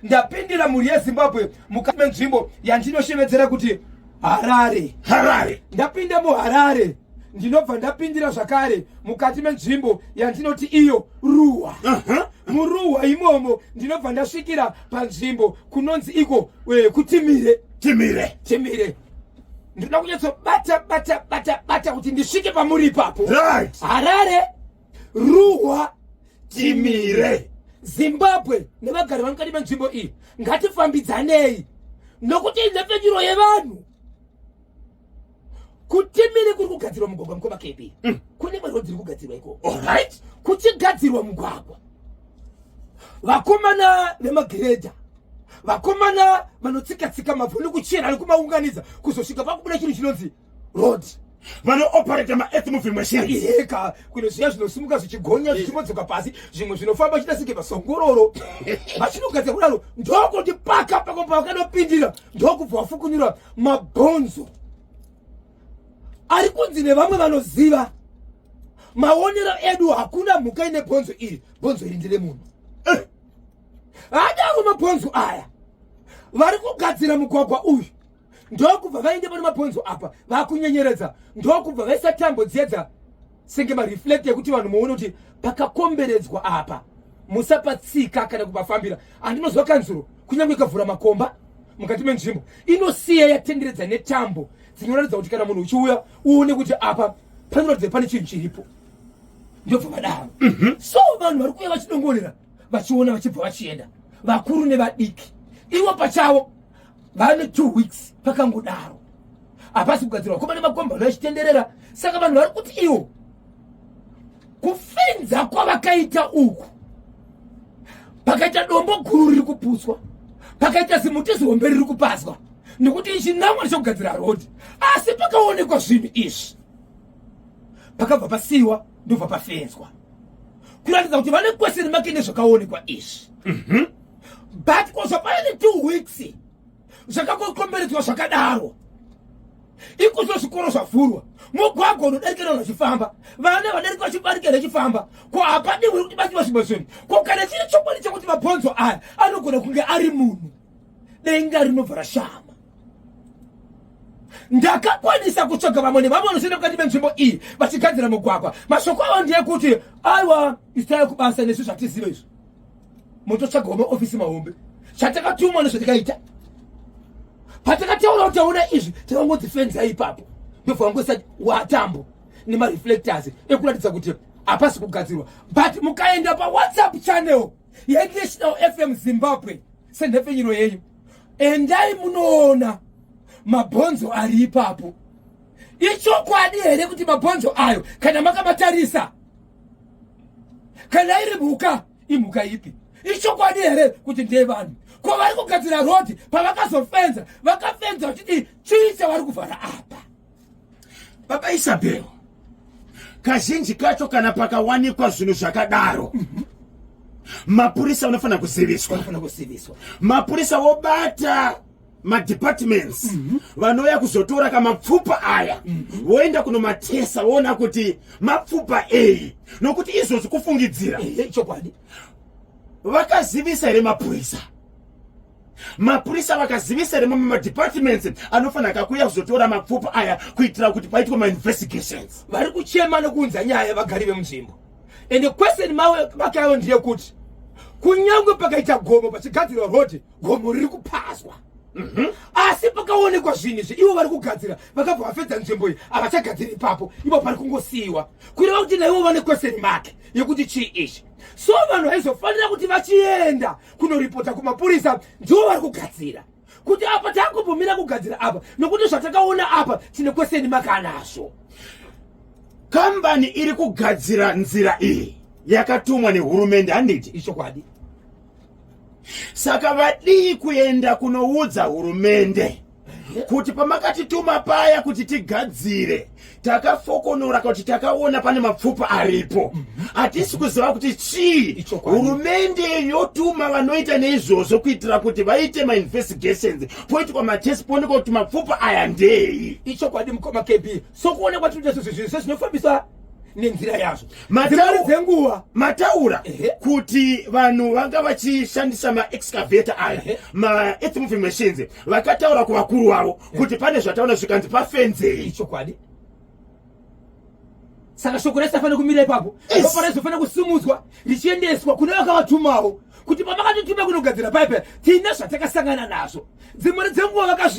Ndapindira mhuri yeZimbabwe mukati menzvimbo yandinoshevedzera kuti Harare. Harare. Ndapinda muHarare ndinobva ndapindira zvakare mukati menzvimbo yandinoti iyo Ruwa. Muruwa imomo ndinobva ndasvikira panzvimbo kunonzi iko kuTimire. Timire. Timire. Ndinoda kunyatsobata bata bata bata kuti ndisvike pamuri ipapo. Right. Harare, Ruwa, Timire. Zimbabwe nevagari vamukati menzvimbo iyi ngatifambidzanei nokuti inhepfenyuro yevanhu. Kutimire kuri kugadzirwa mugwagwa mukoma KB. Kune imwe road iri kugadzirwa ikoko. Alright. Kuchigadzirwa mugwagwa. Vakomana vemagiredha, vakomana vanotsika-tsika mavhu nekuchera nekumaunganidza kuzosvika pakubuda chinhu chinonzi road. Vanooperata ma-earth moving machines. Iyeka, kune zviya zvinosimuka zvichigonya zvichimbodzoka pasi, zvimwe zvinofamba chita senge masongororo. Vachinogadzira kudaro, ndokuti paka pako pavakanopindira, ndokubva vafukunyura mabhonzo ari kunzi nevamwe vanoziva maonero edu, hakuna mhuka ine bhonzo iri, bhonzo iri nderemunhu. Adaro mabhonzo aya, vari kugadzira mugwagwa uyu ndokubva vaende pane mabhonzo apa, vakunyenyeredza, ndokubva vaisa tambo dziedza senge mareflect ekuti vanhu muone kuti pakakomberedzwa apa musapatsika kana kupafambira. Andinoziva kanzuro kunyange ikavhura makomba mukati menzvimbo inosiya yatenderedza netambo dzinoratidza kuti kana munhu uchiuya uone kuti apa panoratidza pane chinhu chiripo, ndobva vadaro. So vanhu vari kuuya vachidongorera, vachiona, vachibva vachienda, vakuru nevadiki. Ivo pachavo vane 2 weeks pakangodaro, hapasi kugadzirwa, koma nemakomba anoachitenderera. Saka vanhu vari kuti iwo kufenza kwavakaita uku, pakaita dombo guru riri kuputswa, pakaita zimuti zihombe riri kupazwa, nekuti ichinangwa chekugadzira rodhi, asi pakaonekwa zvinhu izvi pakabva pasiyiwa, ndobva pafenzwa, kuratidza kuti vane kweseni make nezvakaonekwa izvi. But kozva paine 2 weeks zvakakomberedzwa zvakadaro, ikozvo zvikoro zvavhurwa, mugwagwa unodarikira vanhu vachifamba, vana vadarika vachibarikira vachifamba, ko hapadiwi kuti batiwa zvimwe zvinhu? Ko kana chiri chokwadi chekuti mabhonzo aya anogona kunge ari munhu, denga rinobva rashama. Ndakakwanisa kutsvaga vamwe nevamwe vanoshanda mukati menzvimbo iyi vachigadzira mugwagwa. Mashoko avo ndeyekuti aiwa, isitaya kubasa nesu zvatiziva izvi, mototsvagawo maofisi mahombe. Chatakatumwa nezvatakaita, patakataura kuti taona izvi, takangodzifenza ipapo, ndobva vangoisa watambo nemareflectors ekuratidza kuti hapasi kugadzirwa. But mukaenda paWhatsApp channel yeNational FM Zimbabwe senhepfenyuro yenyu, endai munoona mabhonzo ari ipapo. Ichokwadi here kuti mabhonzo ayo kana makamatarisa, kana iri mhuka, imhuka ipi? Ichokwadi here kuti ndevanhu? Ko vari kugadzira rodhi pavakazofenza, vakafenza vachiti chii chavari kuvhara apa? Baba Isabel, kazhinji kacho kana pakawanikwa zvinhu zvakadaro, mapurisa vanofanira kuziviswa. Vanofanira kuziviswa. Mapurisa vobata madepartments vanouya kuzotora kamapfupa aya, voenda kunomatesa, voona kuti mapfupa ei, nokuti izvozvi kufungidzira. Chokwadi. Vakazivisa here mapurisa? Mapurisa vakazivisa here mamwe madepartments anofanira kakuuya kuzotora mapfupa aya kuitira kuti paitwe mainvestigations? Vari kuchema nokuunza nyaya vagari vemunzvimbo, ende question makayo ndeyekuti kunyange pakaita gomo pachigadzirwa rodhi, gomo riri kupazwa, asi pakaonekwa zvinhu izvi, ivo vari kugadzira vakabva vafedza nzvimbo iyi, havachagadziri ipapo, ivo pari kungosiyiwa, kureva kuti naivo vane question mark yekuti chii ichi. So vanhu vaizofanira kuti vachienda kunoripota kumapurisa, ndivo vari kugadzira, kuti apa takumbomira kugadzira apa nokuti zvatakaona apa tine question mark anazvo. Kambani iri kugadzira nzira iyi yakatumwa nehurumende, handiti? Ichokwadi. Saka vadii kuenda kunoudza hurumende kuti pamakatituma paya kuti tigadzire, takafokonora kuti takaona pane mapfupa aripo, hatisi kuziva kuti chii? Ichokwadi. Hurumende yotuma vanoita neizvozvo kuitira kuti vaite mainvestigations, poitwa matest, poonekwa kuti mapfupa aya ndei. Ichokwadi mukoma KB. Sokuonekwa tinoita zvinhu zvinhu zvinofambiswa. nenzira yazvo. Dzimweni dzenguva mataura kuti vanhu vanga vachishandisa maexcavator aya, maearth moving machines, vakataura kuvakuru vavo kuti pane zvataona, zvikanzi pafenzei. Ichokwadi. Saka shoko raisafanira kumira ipapo. Raizofanira kusimudzwa richiendeswa kune vakavatumawo kuti pamakatituma kunogadzira paipa, tine zvatakasangana nazvo. Dzimwe dzenguva vakazvi